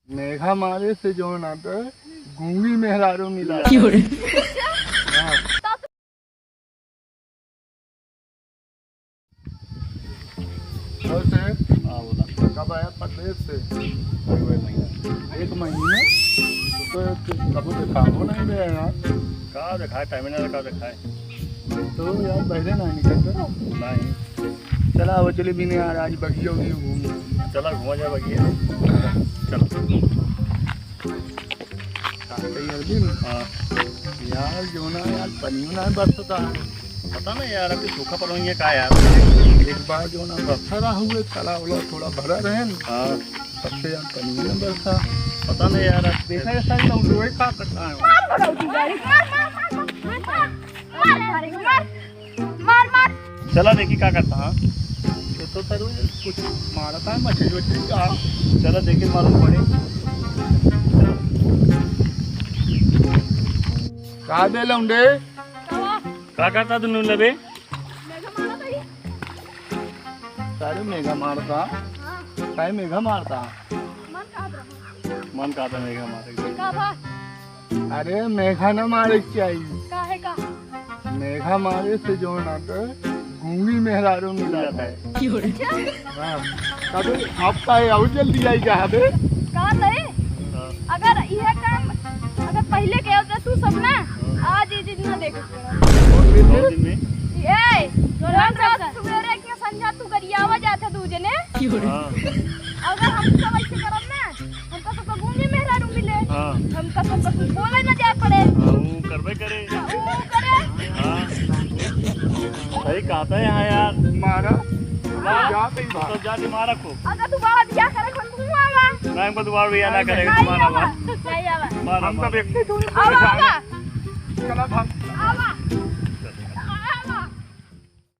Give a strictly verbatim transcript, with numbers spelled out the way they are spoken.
मेघा मारे से जौन आता है, गूंगी मेहरारू मिला। क्यों रे? हाँ। और से? हाँ, बोला। कब आया परदेश से? एक महीना। एक महीना? तो, तो कबो देखावो नहीं दे यार। का देखाए, टाइम ना का देखाए। तो यार, पहले ना निकलते ना। नहीं। चला, अब चली बिने यार, आज बगिया उगिया घूम। चला, घूमा जाए बगिया। चला। काहे यार दिन? हाँ। यार, जो ना यार, पनियो ना बरसता है। पता ना यार, अभी सूखा पड़ रही है का यार? एक बार जो ना बरसा रहा हुए, तला उला थोड़ा भरा रहे ना। हाँ। तब से यार, पनियो ना बरसा। पता ना यार, अब देखा ऐसा ही तो लोग का करता है। मार भगवती गाड़ी, मार, मार, मार, मार, मार, मार, मार, मार। मार, मार। चला देखी का करता, हाँ। ये तो सर कुछ मारता है, मछली वछली का। चला देखी, मालूम पड़े। का दे लौंडे? का? का करता तू नून लेबे? मेघा मारा था ये। सारे मेघा मारता। हाँ। सारे मेघा मारता। मन का था? मन का था मेघा मारे के? का था? अरे, मेघा ना मारे के चाहिए। काहे का? मेघा मारे से जो ना तो गूंगी मेहरारू मिला था। अच्छा। हाँ। तब आप काहे और जल्दी आई का हबे? का तई? हाँ। अगर यह काम, अगर पहले के होता तू सब ना, हाँ। आज ये चीज ना देख। कौन दिन में? ए, जो रात सवेरे के संझा तू गरियावा जात है दू जने। हाँ। अगर हम सब ऐसे करब ना, हमका सबका गूंगी मेहरारू मिले। हाँ। हमका सबका कुछ बोले ना जाए पड़े। हाँ, वो करबे करे। हाँ, वो करे। हाँ। सही कहता है यहाँ यार। मारा। मार। जा भाई, मार। तो जाके मारा को। अगर तू बाबा बियाह करे, तो तू आवा। नहीं, हमको दोबारा बियाह ना करे, नहीं तुम्हारा आवा। बाबा। नहीं आवा। मारा, हम मारा। सब एक ही दूरी पे आवा, जा रहे आवा। हैं। चला भाग।